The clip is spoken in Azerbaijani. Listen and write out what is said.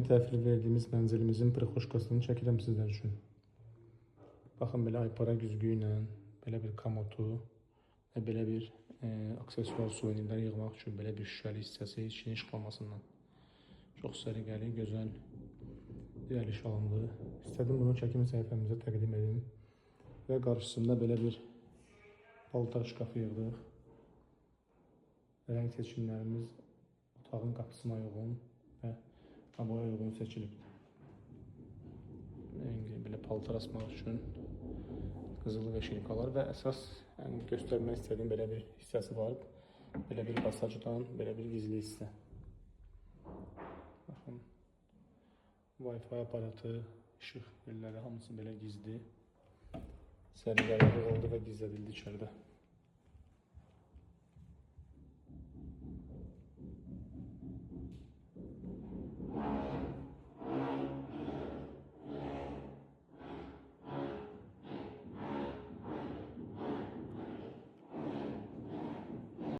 Təhvil verdiyimiz mənzilimizin prixoşkasını çəkirəm sizlər üçün. Baxın belə aypara güzgü ilə, belə bir komodu və belə bir aksesuar suvenirlər yığmaq üçün belə bir şüşəli hissəsi içinin işıqlamasından. Çox səliqəli, gözəl bir iş alındı. İstədim bunu çəkim səhifəmizə təqdim edim. Və qarşısında belə bir paltar şkafı yığdıq. Rəng seçimlərimiz otağın qapısına uyğun və aboya uyğun seçilibdir. Rəngi belə paltar asmaq üçün qızılı veşilkalar və əsas yəni göstərmək istədiyim belə bir hissəsi var. Belə bir pasajdan belə bir gizli hissə. Baxın. Wi-Fi aparatı, işıq yerləri hamısı belə gizli. Səliqəli yığıldı və gizlədildi içəridə.